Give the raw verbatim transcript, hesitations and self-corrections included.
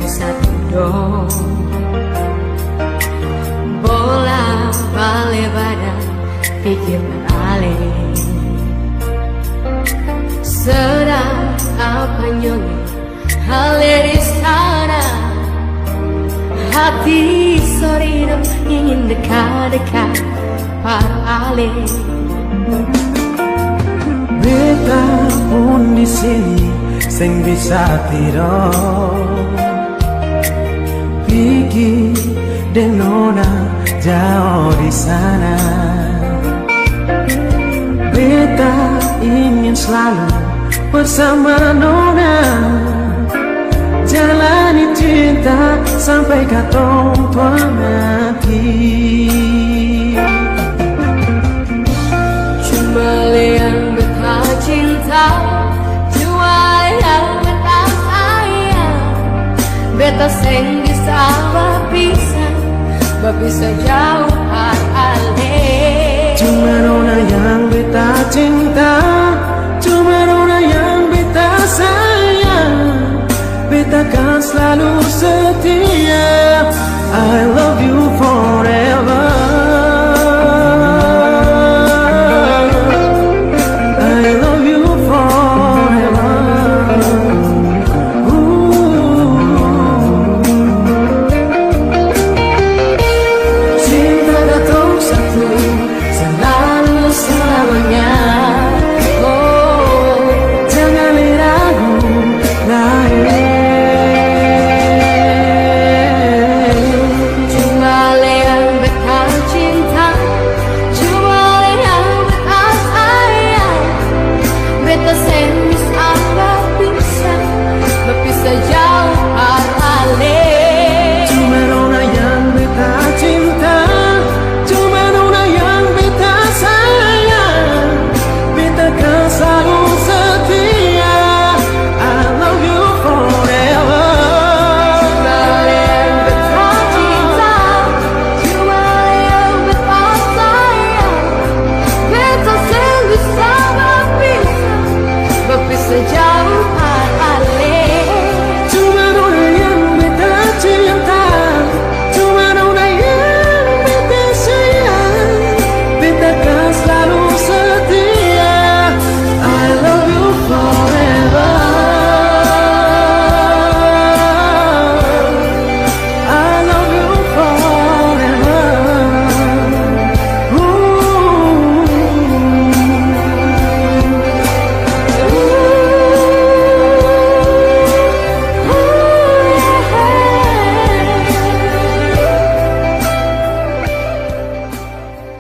satu dong. Bola bale badan, pikir beralih. Sedang apa nyonya hale di sana? Hati sorino ingin dekat-dekat par ale. Beta pun di sini seng bisa tidor, pigi deng nona jao di sana. Beta ingin slalu bersama nona, jalani cinta sampai katong tua nanti. Cuma le yang beta cinta, cuma le yang beta sayang. Beta seng bisa bapisah, bapisah jauh par ale. Cuma nona yang beta cinta, cuma nona yang beta sayang. Beta kan slalu setia